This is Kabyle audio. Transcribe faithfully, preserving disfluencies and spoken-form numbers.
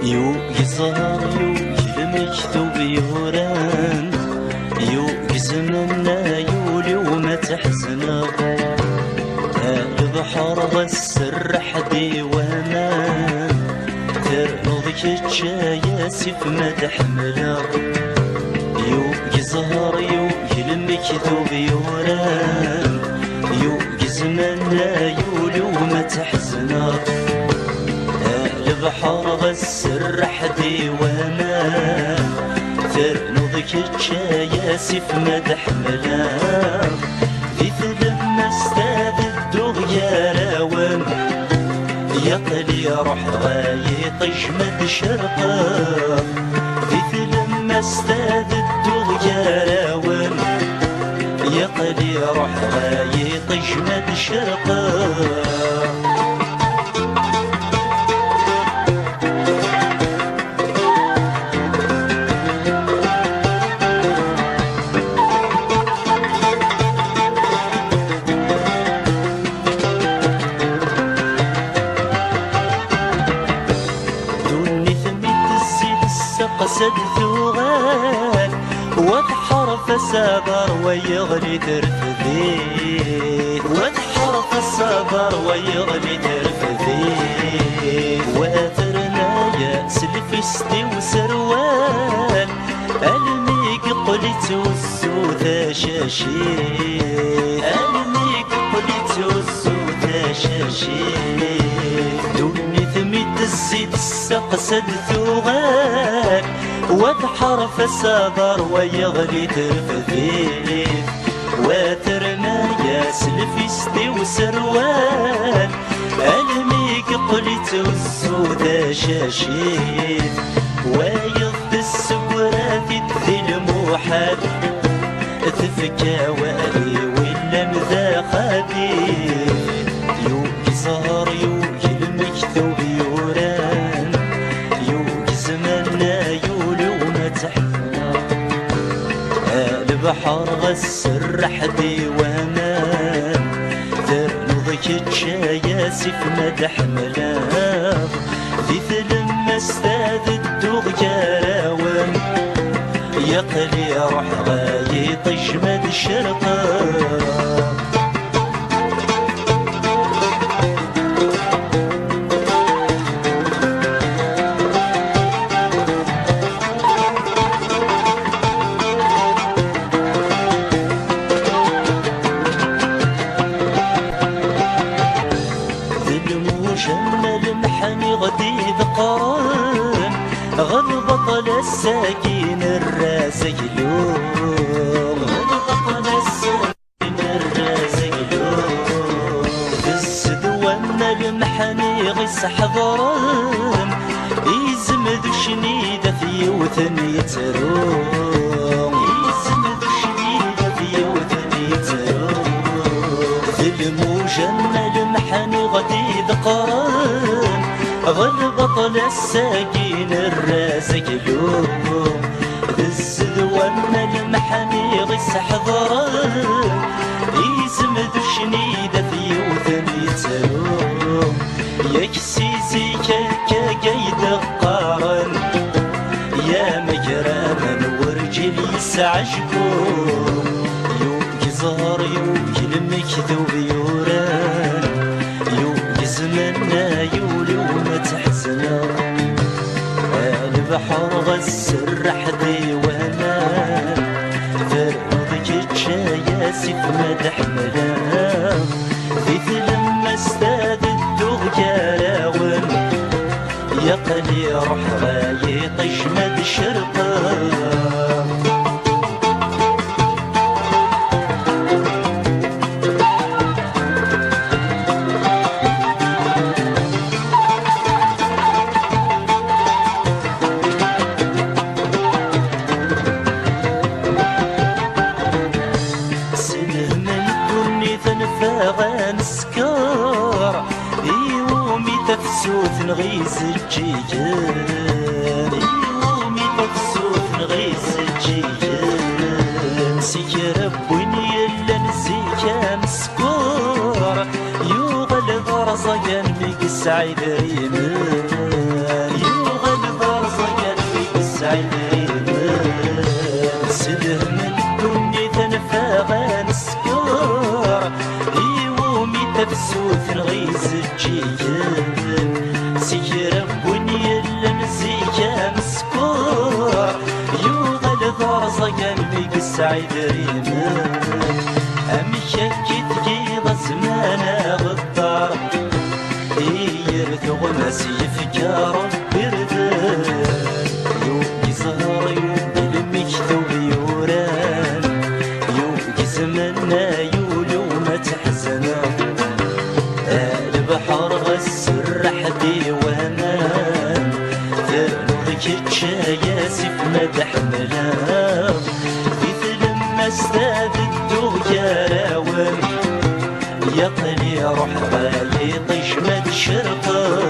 Yug zzher, yug lmektub yuran, yug zmenna yuli-w ma tḥezneɣ. A lebḥer ɣas serreḥ-d i waman, ternuḍ kečč ay asif ma d-ḥemmleɣ. Yug zzher, yug lmektub yuran, yug zmenna yuli-w ma tḥezneɣ. A lebḥer ɣas serreḥ-d i waman, ternuḍ kečč ay asif ma d-ḥemmleɣ. Di tlemmast ad dduɣ gar-awen, yaqli ruḥeɣ ay iṭij ma d-cerqeɣ. Di tlemmast ad dduɣ gar-awen, yaqli ruḥeɣ ay iṭij ma d-cerqeɣ. Ddunit mi tezzi tesseqsa-d tuɣal, wa teḥref asaber wa yeɣli terfed-it, wa teḥref asaber wa yeɣli terfed-it, wa terna-yas lfist i userwal, almi yeqqel ittuzzu tacacit, almi yeqqel ittuzzu tacacit. Ddunit mi tezzi tesseqsa-d tuɣal, wa teḥref asaber wa yeɣli terfed-it, wa terna-yas lfist i userwal, almi yeqqel ittuzzu tacacit. Wayeḍ tessegra-t-id di lmuḥal, tefka awal i willam d axabit. Yug zzher, yug lmektub yuran, yug zmenna yuli-w ma tḥezneɣ. A lebḥer ɣas serreḥ-d i waman, ternuḍ kečč ay asif ma d-ḥemmleɣ. Di tlemmast ad dduɣ gar-awen, yaqli ruḥeɣ ay iṭij ma d-cerqeɣ. D lmuj am lemḥan i ɣ-d-ideqqren, ɣer lbaṭel ass-agi nerra azaglu. Ɣer lbaṭel ass-agi nerra azaglu. D zzedwa am lemḥan i ɣ-isḥeḍren, izem d ucnid at yiwet n yettru. Izem d ucnid at yiwet n yettru. D lmuj am lemḥan i ɣ-d-ideqqren, ɣer lbaṭel ass-agi nerra azaglu. D zzedwa am lemḥan i ɣ-isḥeḍren, izem d ucnid at yiwet n yettru. Yak si zik akka ay d-qqaren, ya amagraman werǧin yesɛejku. Yug zzher, yug lmektub yuran, yug zmenna yuli-w ma tḥezneɣ. A lebḥer ɣas serreḥ-d i waman, ternuḍ kečč ay asif ma d-ḥemmleɣ. Di tlemmast ad dduɣ gar-awen, yaqli ruḥeɣ ay iṭij ma d-cerqeɣ. S lhem n ddunit neffeɣ ad nesker, iwumi tafsut neɣ izeǧǧigen, iwumi tafsut neɣ izeǧǧigen. Si kra n win yellan zik ameskur, yuɣal d arẓagan mi yesɛa idrimen, yuɣal d Idrimen s lhem n ddunit nfeɣ ad neskeṛ, iwumi tafsut neɣ izeǧǧigen. Si kra n win yellan zik ameskeṛ, yuɣal d arẓag almi yesɛa idrimen. Amek akka i tgiḍ a zzman aɣeddar? Iyir tuɣmas yefka Ṛebbi rrbeḥ, yugi zzher, yugi lmektub yuran, yugi zzman, ay ul-iw ma tḥezneḍ. A lebḥer ɣas serreḥ-d i waman, ternuḍ kečč ay asif ma d-ḥemmleɣ. Di tlemmast ad dduɣ gar-awen, yaqli ruḥeɣ a yiṭij ma d-cerqeɣ.